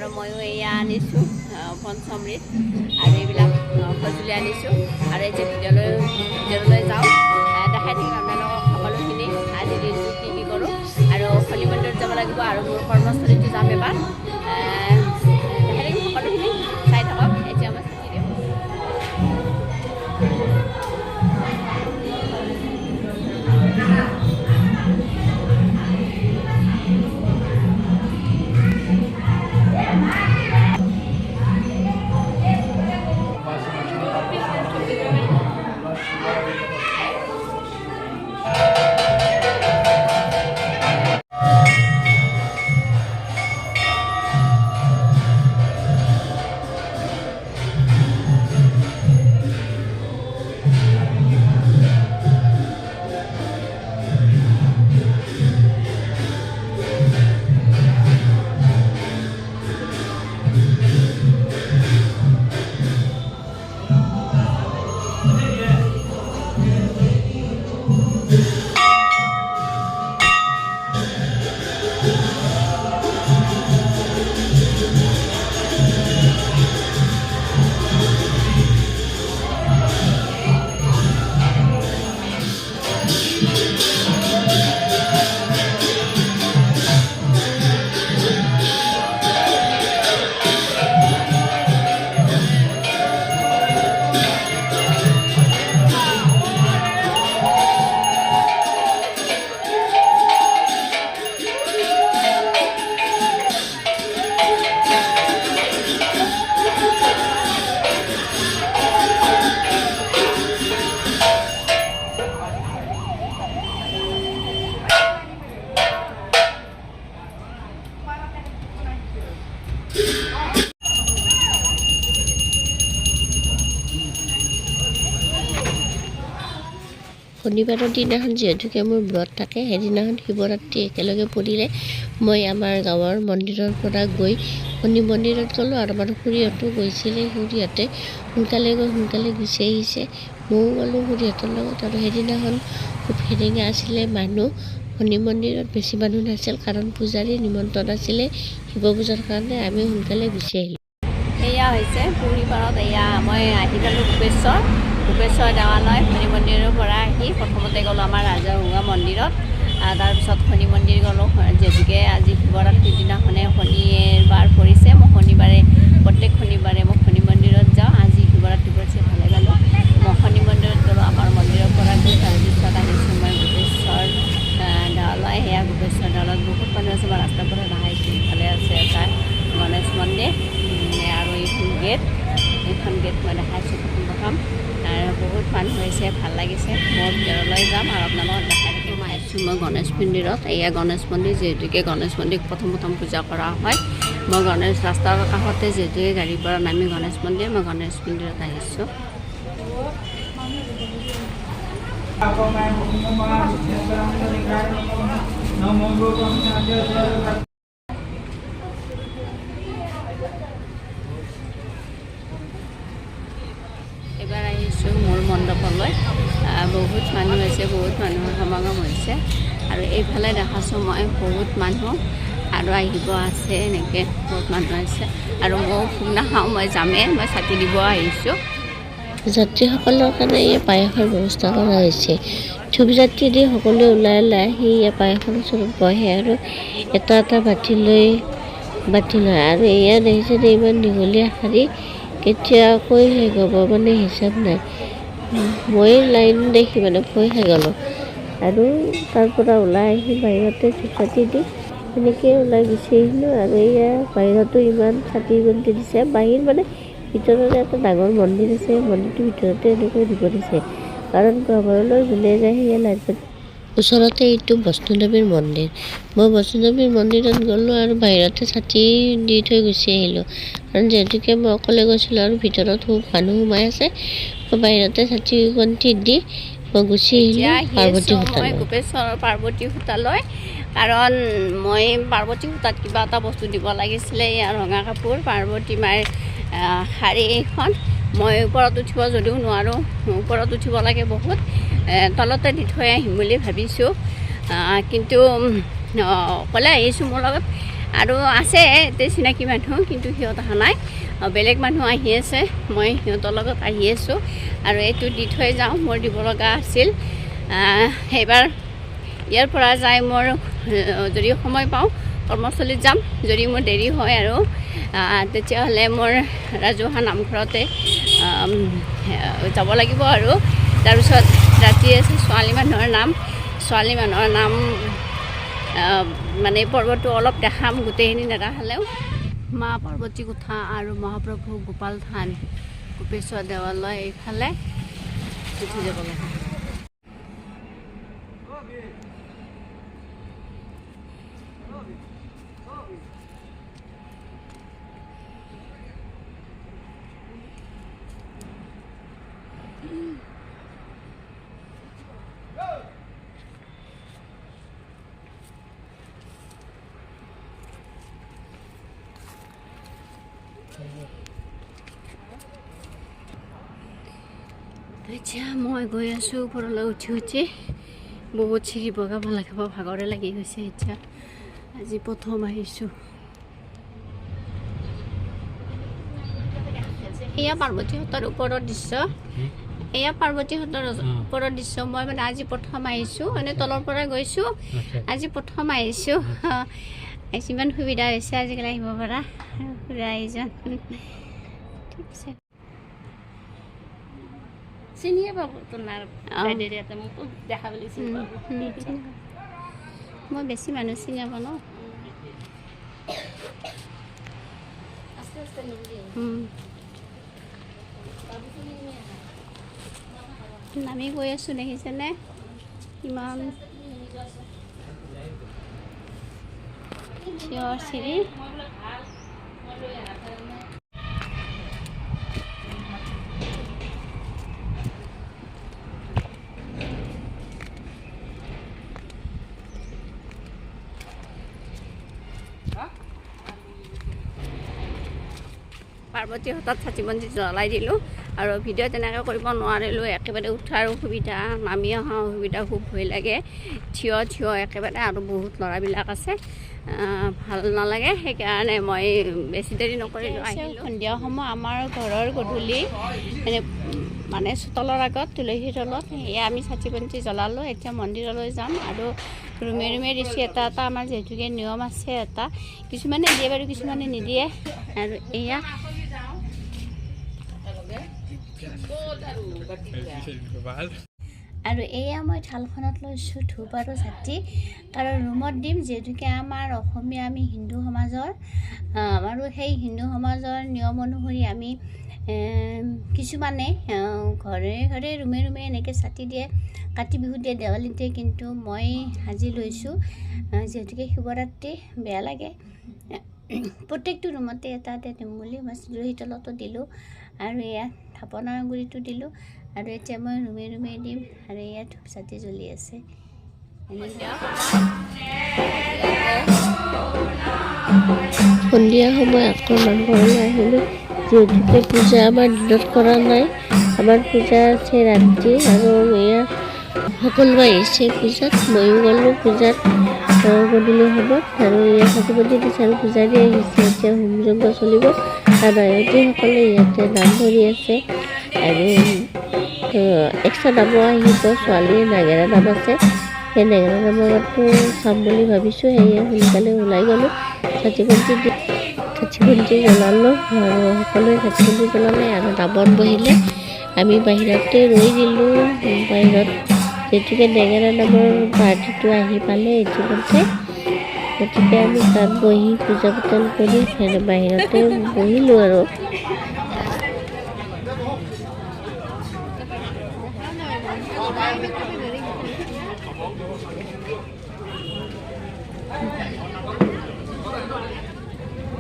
আৰু ময়ো এয়া আনিছোঁ পঞ্চমৃত আৰু এইবিলাক সঁজুলি আনিছোঁ। আৰু এতিয়া ভিতৰলৈ যাওঁ, দেখাই থাকিম আপোনালোকক সকলোখিনি। আজিৰ দিনটো কি কি কৰোঁ আৰু শনি মন্দিৰত যাব লাগিব আৰু মোৰ কৰ্মস্থলীতো যাম এবাৰ। দেখাই থাকিম সকলোখিনি, চাই থাকক। এতিয়া মই চাকি দিওঁ। শনিবাৰৰ দিনাখন যিহেতুকে মোৰ ব্ৰত থাকে, সেইদিনাখন শিৱৰাত্ৰি একেলগে পৰিলে মই আমাৰ গাঁৱৰ মন্দিৰৰ পৰা গৈ শনি মন্দিৰত গ'লোঁ আৰু আমাৰ খুৰীহঁতো গৈছিলে। খুৰীহঁতে সোনকালে গৈ সোনকালে গুচি আহিছে। ময়ো গ'লোঁ খুৰীহঁতৰ লগত। আৰু সেইদিনাখন খুব সেৰেঙা আছিলে মানুহ। শনি মন্দিৰত বেছি মানুহ নাছিল, কাৰণ পূজাৰী নিমন্ত্ৰণ আছিলে শিৱ পূজাৰ কাৰণে। আমি সোনকালে গুচি আহিলোঁ। এয়া হৈছে পুখুৰী পাৰত। এয়া মই আহি পালোঁ ভূপেশ্বৰ, ভূপেশ্বৰ দেৱালয়। শনি মন্দিৰৰ পৰা আহি প্ৰথমতে গ'লোঁ আমাৰ ৰাজহুৱা মন্দিৰত, তাৰপিছত শনি মন্দিৰ গ'লোঁ। যিহেতুকে আজি শিৱৰাত্ৰিৰ দিনাখনে শনিবাৰ পৰিছে, মই শনিবাৰে, প্ৰত্যেক শনিবাৰে মই শনি মন্দিৰত যাওঁ। আজি শিৱৰাত্ৰি পৰিছে, ভালে পালোঁ। মই শনি মন্দিৰত গ'লোঁ। আমাৰ মন্দিৰৰ পৰা গৈ তাৰপিছত আহিছোঁ মই ভূপেশ্বৰ দেৱালয়। সেয়া ভূপেশ্বৰ দেৱালয়ত বহুত মানুহ আছে, মই ৰাস্তাৰ পৰা দেখাইছোঁ। ইফালে আছে এটা গণেশ মন্দিৰ আৰু এইখন গেট, এইখন গেট মই দেখাইছোঁ প্ৰথম প্ৰথম। আৰু বহুত মানুহ হৈছে, ভাল লাগিছে। মই ভিতৰলৈ যাম আৰু আপোনালোকক দেখাই থাকিম। মই আহিছোঁ মই গণেশ মন্দিৰত। এয়া গণেশ মন্দিৰ, যিহেতুকে গণেশ মন্দিৰ প্ৰথম প্ৰথম পূজা কৰা হয়। মই গণেশ ৰাস্তাৰ কাষতে যিহেতুকে গাড়ীৰ পৰা নামি গণেশ মন্দিৰ, মই গণেশ মন্দিৰত আহিছোঁ। এইবাৰ আহিছোঁ মূল মণ্ডপলৈ। বহুত মানুহ হৈছে, বহুত মানুহৰ সমাগম হৈছে। আৰু এইফালে দেখাছোঁ মই বহুত মানুহ আৰু আহিব আছে, এনেকৈ বহুত মানুহ আছে। আৰু ময়ো ভোগ নাখাওঁ, মই যামেই, মই চাকি দিব আহিছোঁ। যাত্ৰীসকলৰ কাৰণে এই পায়সৰ ব্যৱস্থা কৰা হৈছে। ধূপ যাত্ৰী দি সকলোৱে ওলাই ওলাই আহি এই পায়সৰ ওচৰত বহে আৰু এটা এটা বাতি লৈ বাতি লয়। আৰু এয়া দেখিছেনে ইমান দীঘলীয়া শাৰী, কেতিয়াকৈ শেষ হ'ব মানে হিচাপ নাই। মই লাইন দেখি মানে ভয় খাই গ'লোঁ আৰু তাৰ পৰা ওলাই আহি বাহিৰতে ধূপ চাকি দি সেনেকৈয়ে ওলাই গুচি আহিলোঁ। আৰু এয়া বাহিৰতো ইমান চাকি বন্তি দিছে। বাহিৰ মানে ভিতৰতে এটা ডাঙৰ মন্দিৰ আছে, মন্দিৰটোৰ ভিতৰতে এনেকৈ দিব দিছে, কাৰণ গহ্বৰলৈ যোনে যায় সেয়ে লাইন পাতে। ওচৰতে এইটো বৈষ্ণদেৱীৰ মন্দিৰ। মই বৈষ্ণদেৱীৰ মন্দিৰত গ'লোঁ আৰু বাহিৰতে চাকি দি থৈ গুচি আহিলোঁ, কাৰণ যিহেতুকে মই অকলে গৈছিলোঁ আৰু ভিতৰত খুব মানুহ সোমাই আছে। মই বাহিৰতে চাকি বন্তি দি মই গুচি আহিলোঁ এতিয়া আহি পাৰ্বতী আছোঁ মই হোটেললৈ। গোপেশ্বৰৰ পাৰ্বতী হোটেললৈ, কাৰণ মই পাৰ্বতী হোটেলত কিবা এটা বস্তু দিব লাগিছিলে। ইয়াৰ ৰঙা কাপোৰ, পাৰ্বতী মাৰ শাৰী এইখন। মই ওপৰত উঠিব যদিও নোৱাৰোঁ, ওপৰত উঠিব লাগে বহুত, তলতে দি থৈ আহিম বুলি ভাবিছোঁ। কিন্তু অকলে আহিছোঁ, মোৰ লগত আৰু আছে এতিয়া চিনাকি মানুহ, কিন্তু সিহঁত অহা নাই, বেলেগ মানুহ আহি আছে। মই সিহঁতৰ লগত আহি আছোঁ আৰু এইটো দি থৈ যাওঁ, মোৰ দিব লগা আছিল। এইবাৰ ইয়াৰ পৰা যাই মোৰ যদি সময় পাওঁ কৰ্মস্থলীত যাম, যদি মোৰ দেৰি হয় আৰু তেতিয়াহ'লে মোৰ ৰাজহুৱা নামঘৰতে যাব লাগিব। আৰু তাৰপিছত ৰাতি আছে ছোৱালী মানুহৰ নাম, ছোৱালী মানুহৰ নাম মানে পৰ্বটো অলপ দেখাম, গোটেইখিনি নেদেখালেও। মা পাৰ্বতী কোঠা আৰু মহাপ্ৰভু গোপাল থান, গোপেশ্বৰ দেৱালয় এইফালে উঠি যাব লাগে। এতিয়া মই গৈ আছোঁ ওপৰলৈ উঠি উঠি, বহুত চিৰি বগাব লাগিব, ভাগৰে লাগি গৈছে। এতিয়া আজি প্ৰথম আহিছোঁ। এয়া পাৰ্বতীহঁতৰ ওপৰৰ দৃশ্য, এয়া পাৰ্বতীহঁতৰ ওপৰৰ দৃশ্য। মই মানে আজি প্ৰথম আহিছোঁ, মানে তলৰ পৰা গৈছোঁ, আজি প্ৰথম আহিছোঁ। ইমান সুবিধা হৈছে আজিকালি আহিব পৰা, খুৰা এইজন। ঠিক আছে, চিনিয়ে পাব তোমাৰ মোকো দেখা বুলি চিনি পাব। মই বেছি মানুহ চিনি নাপাওঁ ন। নামি গৈ আছোঁ, দেখিছেনে কিমান থিয় চিৰি। পাৰ্বতীহঁতত চাকি বন্তি জ্বলাই দিলোঁ আৰু ভিডিঅ' তেনেকৈ কৰিব নোৱাৰিলোঁ, একেবাৰে উঠাৰ অসুবিধা, নামি অহা অসুবিধা, খুব ভয় লাগে, থিয় থিয় একেবাৰে, আৰু বহুত ল'ৰাবিলাক আছে, ভাল নালাগে, সেইকাৰণে মই বেছি দেৰি নকৰিলোঁ, আহিলোঁ। সন্ধিয়া সময় আমাৰ ঘৰৰ গধূলি মানে চোতালৰ আগত তুলসীৰ তলত সেয়া আমি চাকি বন্তি জ্বলালোঁ। এতিয়া মন্দিৰলৈ যাম আৰু ৰুমে ৰুমে দিছোঁ এটা এটা, আমাৰ যিহেতুকে নিয়ম আছে এটা, কিছুমানে দিয়ে বাৰু কিছুমানে নিদিয়ে। আৰু এয়া আৰু এয়া মই থালখনত লৈছোঁ ধূপ আৰু ছাতি, কাৰণ ৰুমত দিম, যিহেতুকে আমাৰ অসমীয়া আমি হিন্দু সমাজৰ আৰু সেই হিন্দু সমাজৰ নিয়ম অনুসৰি আমি কিছুমানে ঘৰে ঘৰে ৰুমে ৰুমে এনেকৈ ছাতি দিয়ে, কাতি বিহুত দিয়ে, দেৱালীত দিয়ে, কিন্তু মই আজি লৈছোঁ যিহেতুকে শিৱৰাত্ৰি, বেয়া লাগে। প্ৰত্যেকটো ৰুমতে এটা এটা দিম বুলি মই তুলসী তলতো দিলোঁ আৰু এয়া থাপনাৰ গুৰিটো দিলোঁ আৰু এতিয়া মই ৰুমে ৰুমে দিম। আৰু এয়া ধূপ চাতি জ্বলি আছে। সন্ধিয়া সময় আকৌ নামঘৰলৈ আহিলোঁ, যিহেতুকে পূজা আমাৰ দিনত কৰা নাই, আমাৰ পূজা আছে ৰাতি। আৰু এয়া সকলো আহিছে পূজাত, ময়ো গ'লোঁ পূজাত গধূলি সময়ত। আৰু এয়া চাকি বন্তি দিছে আৰু পূজাৰী আহিছে, এতিয়া হোম যজ্ঞ চলিব আৰু আয়তীসকলে ইয়াতে নাম ধৰি আছে। আৰু এক্সট্ৰা নামো আহিব, ছোৱালীৰ নাগেৰা নাম আছে, সেই নাগেৰা নামতো চাম বুলি ভাবিছোঁ, সেয়ে সোনকালে ওলাই গ'লোঁ। চাকি বন্তি দি চাকি বন্তি জ্বলালোঁ আৰু সকলোৱে চাকি বন্তি জ্বলালে আৰু নামত বহিলে। আমি বাহিৰতে ৰৈ দিলোঁ, বাহিৰত যিহেতুকে নেগেৰা নামৰ পাৰ্টিটো আহি পালে ইতিমধ্যে, গতিকে আমি তাত বহি পূজা পাতল কৰি বাহিৰতে বহিলোঁ। আৰু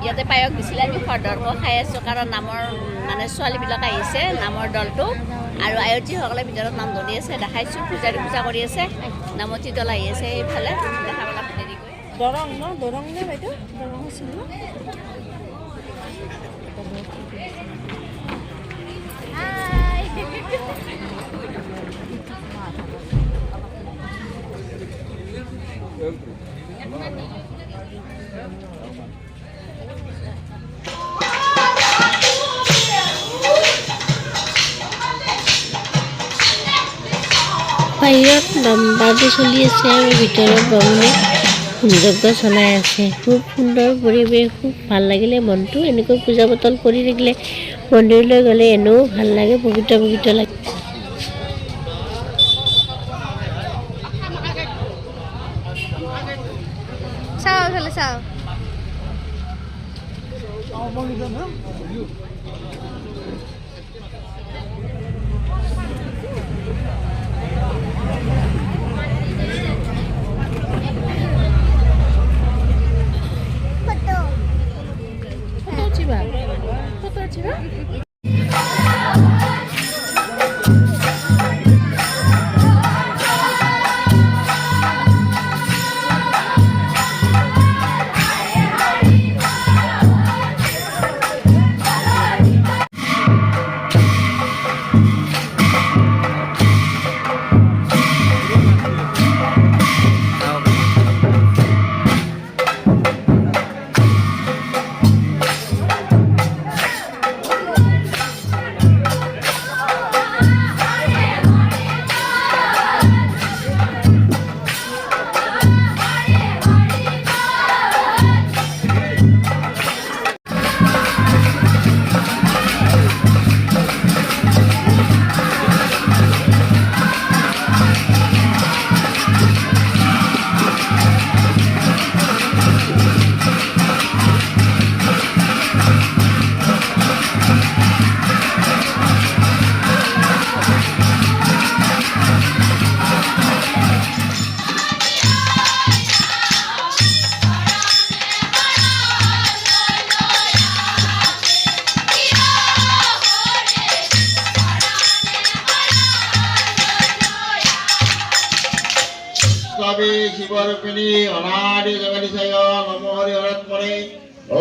ইয়াতে পায়স দিছিলে, আমি খৰধৰকৈ খাই আছোঁ, কাৰণ নামৰ মানে ছোৱালীবিলাক আহিছে, নামৰ দলটো, আৰু আয়তীসকলে ভিতৰত নাম ধৰি আছে, দেখাইছোঁ, পূজাৰী পূজা কৰি আছে, নামতী দল আহি আছে এইফালে, দেখা পালা দেৰিকৈ। দৰং ন, দৰং নে বাইদেউ? দৰং আছিল ন? বাহিৰত নামবাজি চলি আছে আৰু ভিতৰত বামুণে হোম যজ্ঞ চলাই আছে। খুব সুন্দৰ পৰিৱেশ, খুব ভাল লাগিলে মনটো। এনেকৈ পূজা পাতল কৰি থাকিলে মন্দিৰলৈ গ'লে এনেও ভাল লাগে, পবিত্ৰ পবিত্ৰ লাগে। চাওঁ এইফালে চাওঁ। শিবৰূপিণী অনাদি জগদীশয় নমো হৰিহৰাত্মনে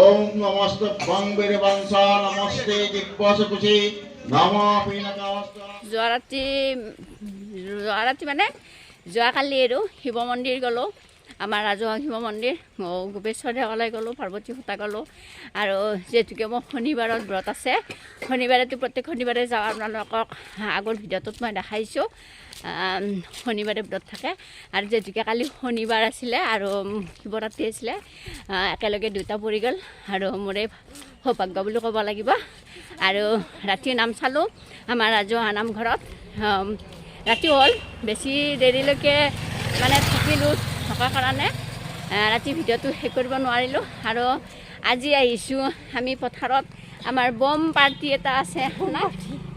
ওম নমস্তভ্যং বীৰবংশ নমস্তে দিব্যসকুশি নম পিনাকাস্ত। যোৱা ৰাতি মানে যোৱাকালি আৰু শিৱ মন্দিৰ গ'লোঁ, আমাৰ ৰাজহুৱা শিৱ মন্দিৰ গোপেশ্বৰ দেৱালয় গ'লোঁ, পাৰ্বতী খুটা গ'লোঁ। আৰু যিহেতুকে মোৰ শনিবাৰত ব্ৰত আছে, শনিবাৰেতো প্ৰত্যেক শনিবাৰে যাওঁ, আপোনালোকক আগৰ ভিডিঅ'টোত মই দেখাইছোঁ, শনিবাৰে ব্ৰত থাকে। আৰু যিহেতুকে কালি শনিবাৰ আছিলে আৰু শিৱৰাত্ৰি আছিলে, একেলগে দুটা পৰি গ'ল আৰু মোৰে সৌভাগ্য বুলি ক'ব লাগিব। আৰু ৰাতি নাম চালোঁ আমাৰ ৰাজহুৱা নামঘৰত। ৰাতি হ'ল, বেছি দেৰিলৈকে মানে থাকিলোঁ, থকাৰ কাৰণে ৰাতি ভিডিঅ'টো শেষ কৰিব নোৱাৰিলোঁ। আৰু আজি আহিছোঁ আমি পথাৰত, আমাৰ বম পাৰ্টি এটা আছে না,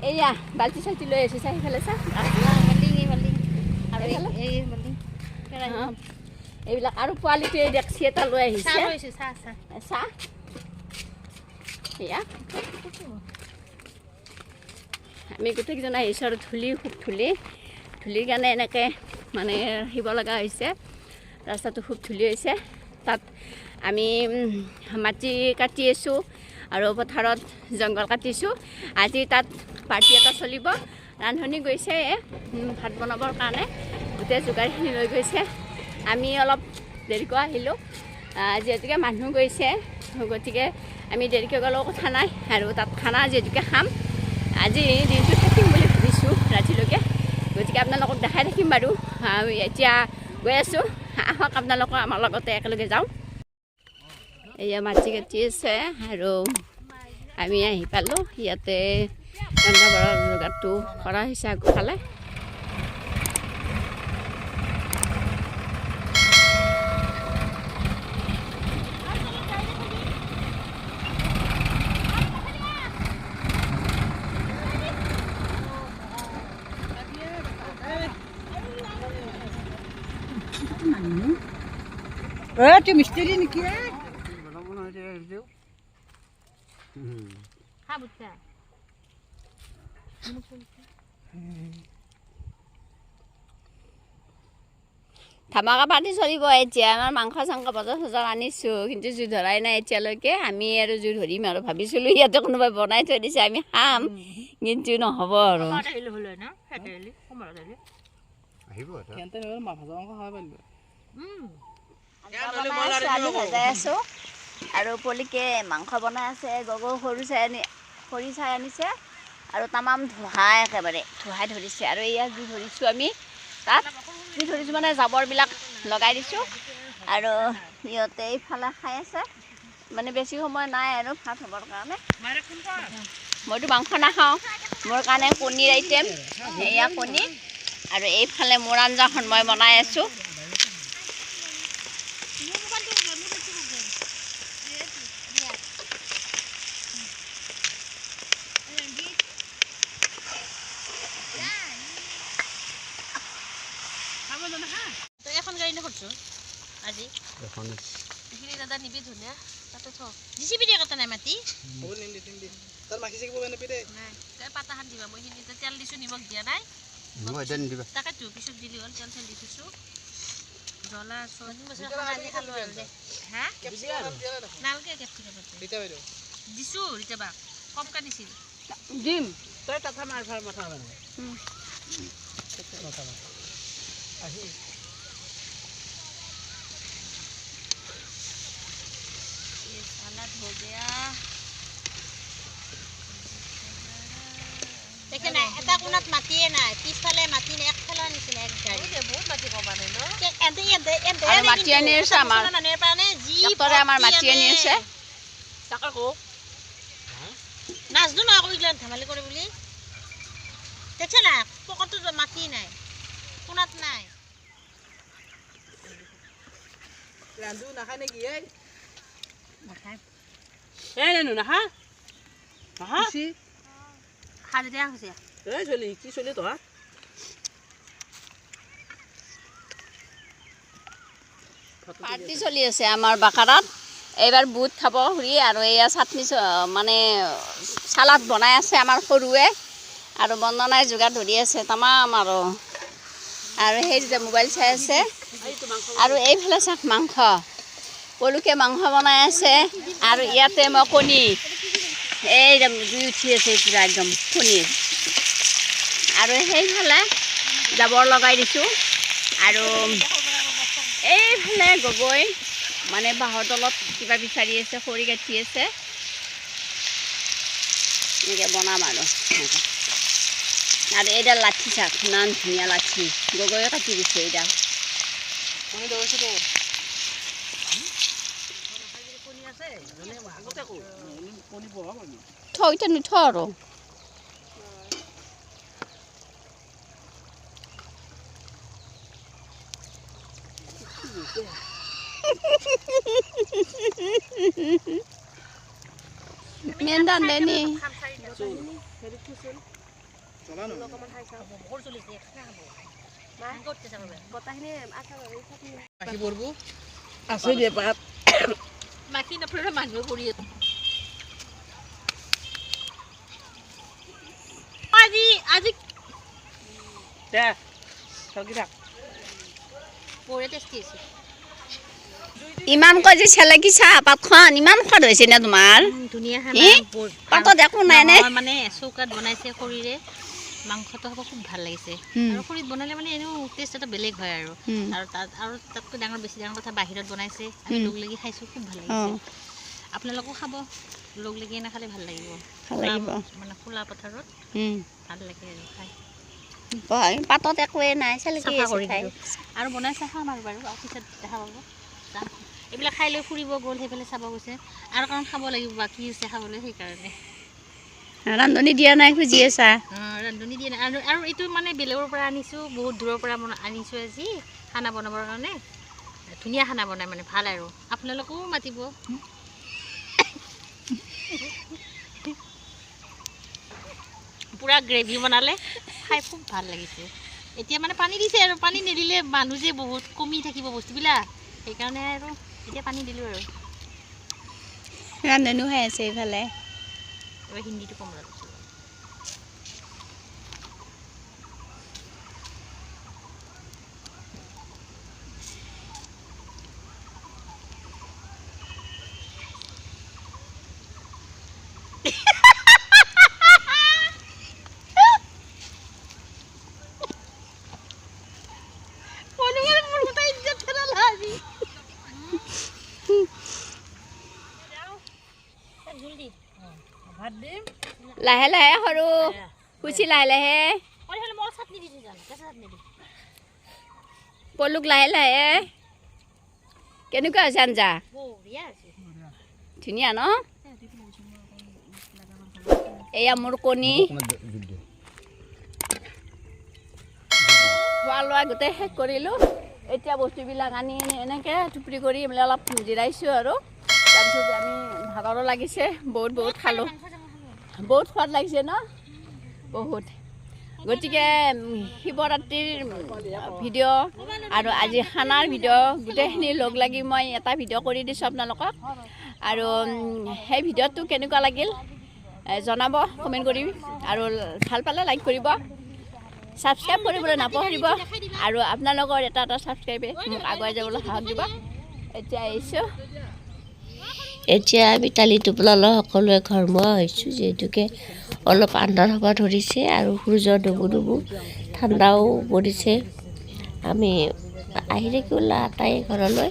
এয়া বাল্টি চাল্টি লৈ আহিছোঁ। চা, সেইফালে চা। এইবিলাক আৰু পোৱালিটোৱে ডেক্সি এটা লৈ আহিছে। চাহ এয়া আমি গোটেইকেইজন আহিছোঁ। আৰু ধূলি, খুব ধূলি, ধূলিৰ কাৰণে এনেকৈ মানে আহিব লগা হৈছে, ৰাস্তাটো খুব ধূলি হৈছে। তাত আমি মাটি কাটি আছোঁ আৰু পথাৰত জংঘল কাটিছোঁ। আজি তাত পাৰ্টি এটা চলিব। ৰান্ধনি গৈছে ভাত বনাবৰ কাৰণে, গোটেই যোগাৰখিনি লৈ গৈছে। আমি অলপ দেৰিকৈ আহিলোঁ, যিহেতুকে মানুহ গৈছে, গতিকে আমি দেৰিকৈ গ'লেও কথা নাই। আৰু তাত খানা যিহেতুকে খাম, আজি দিনটো থাকিম বুলি ভাবিছোঁ ৰাতিলৈকে, গতিকে আপোনালোকক দেখাই থাকিম বাৰু। এতিয়া গৈ আছোঁ, আহক আপোনালোকৰ আমাৰ লগতে একেলগে যাওঁ। এয়া মাটি কাটি আছে আৰু আমি আহি পালোঁ। ইয়াতে ৰন্ধা বঢ়াৰ যোগাৰটো কৰা হৈছে আগফালে। মিস্ত্ৰী নেকি? ধামাকা পাৰ্টি চলিব এতিয়া। আমাৰ মাংস চাংস বজাৰ চজাৰ আনিছোঁ, কিন্তু জুই ধৰাই নাই এতিয়ালৈকে। আমি আৰু জুই ধৰিম আৰু ভাবিছিলোঁ ইয়াতে কোনোবাই বনাই থৈ দিছে, আমি খাম, কিন্তু নহ'ব আৰু। আহিব। সিহঁতে নহ'লে মা ভাজা মাংস খাব পাৰিব। আলু ভজাই আছোঁ আৰু পলিকে মাংস বনাই আছে। গগৌ সৰু চাই আনি খৰি চাই আনিছে আৰু তামাম ধোঁহাই একেবাৰে ধোঁহাই ধৰিছে। আৰু এয়া জুই ধৰিছোঁ আমি, তাত জুই ধৰিছোঁ মানে জাবৰবিলাক লগাই দিছোঁ। আৰু সিহঁতে এইফালে খাই আছে, মানে বেছি সময় নাই আৰু ভাত হ'বৰ কাৰণে। মইতো মাংস নাখাওঁ, মোৰ কাৰণে কণীৰ আইটেম, এয়া কণী। আৰু এইফালে মোৰ আঞ্জাখন মই বনাই আছোঁ। এখন গাড়ী নকৰছো আজি এইখিনি দাদা নিবি ধুনীয়া তাতে থ জিচিপি দিয়া কথা নাই মাটি নাই পাতাখান দিবা। মই সেইখিনি তেল দিছোঁ, নিমখ দিয়া নাই। তাকেতো পিছত দিলি হ'ল। তেল চেল দি থৈছোঁ, জ্বলা খালোঁ আৰু দে। হা নালগে কেপচিকাম দিছোঁ, ৰিতাবা কমকৈ দিছিল। দিম তই তাত মাৰ ভাল মাথা মাৰ। ये सलाद हो गया। দেখে নাই এটা কোণত মাটিয়ে নাই, পিছফালে মাটি নাই, একফালে আনিছিল এক গাড়ী। বহুত মাটি কমা নাই ন? এন্তে এন্তে এন্তে আৰু মাটি আনি আছে আমাৰ মানুহে পানে যি ডাক্তৰে আমাৰ মাটি আনি আছে। তাকে কো নাজনো না আকৌ এইগিলা ধেমালি কৰে বুলি। দেখছে না পকেটত মাটি নাই, কোণত নাই। ৰান্ধু নাখায় নেকি? এই নাখায়। এই নানু নাখা নাখা হাজিৰা হৈছে। এই চলি কি চলি তহঁত? পাৰ্টি চলি আছে আমাৰ বাকাৰত। এইবাৰ বুট খাব খুৰী। আৰু এয়া চাটনি মানে চালাড বনাই আছে আমাৰ সৰুৱে, আৰু বন্দনাই যোগাৰ ধৰি আছে তামাম। আৰু আৰু সেই যে মোবাইল চাই আছে। আৰু এইফালে চাওক মাংস, পলুকে মাংস বনাই আছে। আৰু ইয়াতে মই কণী, এই জুই উঠি আছে পূৰা একদম কণীৰ। আৰু সেইফালে জাবৰ লগাই দিছোঁ। আৰু এইফালে গগৈ মানে বাঁহৰ তলত কিবা বিচাৰি আছে, খৰি কাটি আছে। এনেকৈ বনাম আৰু। আৰু এইডাল লাঠি চাওক, ইমান ধুনীয়া লাঠি গগৈয়ে কাটি দিছে এইডাল। থ এতিয়া নুথ আৰু। মেন্দান দেনি আছে দে পাত মাখি নপৰে মানুহে কৰি আজি আজি দে চকি থাক। বঢ়িয়া টেষ্টি হৈছে। ইমান কয় যে চেলেকি চাহ পাতখন ইমান সোৱাদ হৈছে নে তোমাৰ? ধুনীয়া খানা, পাতত একো নাই নে? মানে চৌকাত বনাইছে খৰিৰে, মাংসটো খাব খুব ভাল লাগিছে। আৰু খৰিত বনালে মানে এনেও টেষ্ট এটা বেলেগ হয়। আৰু আৰু তাত আৰু তাতকৈ ডাঙৰ বেছি ডাঙৰ কথা বাহিৰত বনাইছে, আমি লগ লাগি খাইছোঁ, খুব ভাল লাগিছে। আপোনালোকো খাব, লগ লাগি নাখালে ভাল লাগিব। মানে খোলা পথাৰত ভাল লাগে আৰু খাই। পাতত একোৱে নাই, চেলেকি কৰি আৰু বনাইছে খাম আৰু বাৰু পিছত দেখা পাব। এইবিলাক খাই লৈ ফুৰিব গ'ল, সেইফালে চাব গৈছে আৰু, কাৰণ খাব লাগিব, বাকী আছে খাবলৈ, সেইকাৰণে ৰান্ধনি দিয়া নাই, খুজি আছা। ৰান্ধনি দিয়া নাই। আৰু আৰু এইটো মানে বেলেগৰ পৰা আনিছোঁ, বহুত দূৰৰ পৰা আনিছোঁ আজি খানা বনাবৰ কাৰণে। ধুনীয়া খানা বনাই মানে ভাল আৰু আপোনালোকেও মাতিব। পুৰা গ্ৰেভি বনালে খাই খুব ভাল লাগিছে। এতিয়া মানে পানী দিছে আৰু, পানী নিদিলে মানুহ যে বহুত কমি থাকিব বস্তুবিলাক, সেইকাৰণে আৰু এতিয়া পানী দিলোঁ। আৰু ৰান্ধনিও খাই আছে এইফালে। এবাৰ হিন্দীটো কম লাগিছিল। লাহে লাহে সৰু খুচি, লাহে লাহে। মই চাটনি দি যাম, কেঁচা চাটনি দি। পলুক লাহে লাহে। কেনেকুৱা হৈছে আঞ্জা? বঢ়িয়া আছে। ধুনীয়া ন? এয়া মোৰ কণী। খোৱা লোৱা গোটেই শেষ কৰিলোঁ। এতিয়া বস্তুবিলাক আনি এনেকৈ থুপৰি কৰি মানে অলপ জিৰাইছোঁ আৰু তাৰপিছত আমি ভাগৰো লাগিছে বহুত, বহুত খালোঁ, বহুত সোৱাদ লাগিছে ন বহুত। গতিকে শিৱৰাত্ৰিৰ ভিডিঅ' আৰু আজি খানাৰ ভিডিঅ' গোটেইখিনি লগ লাগি মই এটা ভিডিঅ' কৰি দিছোঁ আপোনালোকক। আৰু সেই ভিডিঅ'টো কেনেকুৱা লাগিল জনাব কমেণ্ট কৰি, আৰু ভাল পালে লাইক কৰিব, ছাবস্ক্ৰাইব কৰিবলৈ নাপাহৰিব, আৰু আপোনালোকৰ এটা এটা ছাবস্ক্ৰাইবে মোক আগুৱাই যাবলৈ সাহস দিব। এতিয়া আহিছোঁ। এতিয়া আমি টালি টোপোলা লৈ সকলোৱে ঘৰমুৱা হৈছোঁ, যিহেতুকে অলপ আন্ধাৰ হ'ব ধৰিছে আৰু সূৰ্য ডুবু ডুবু, ঠাণ্ডাও পৰিছে। আমি আহি থাকিলোঁ আটাই ঘৰলৈ।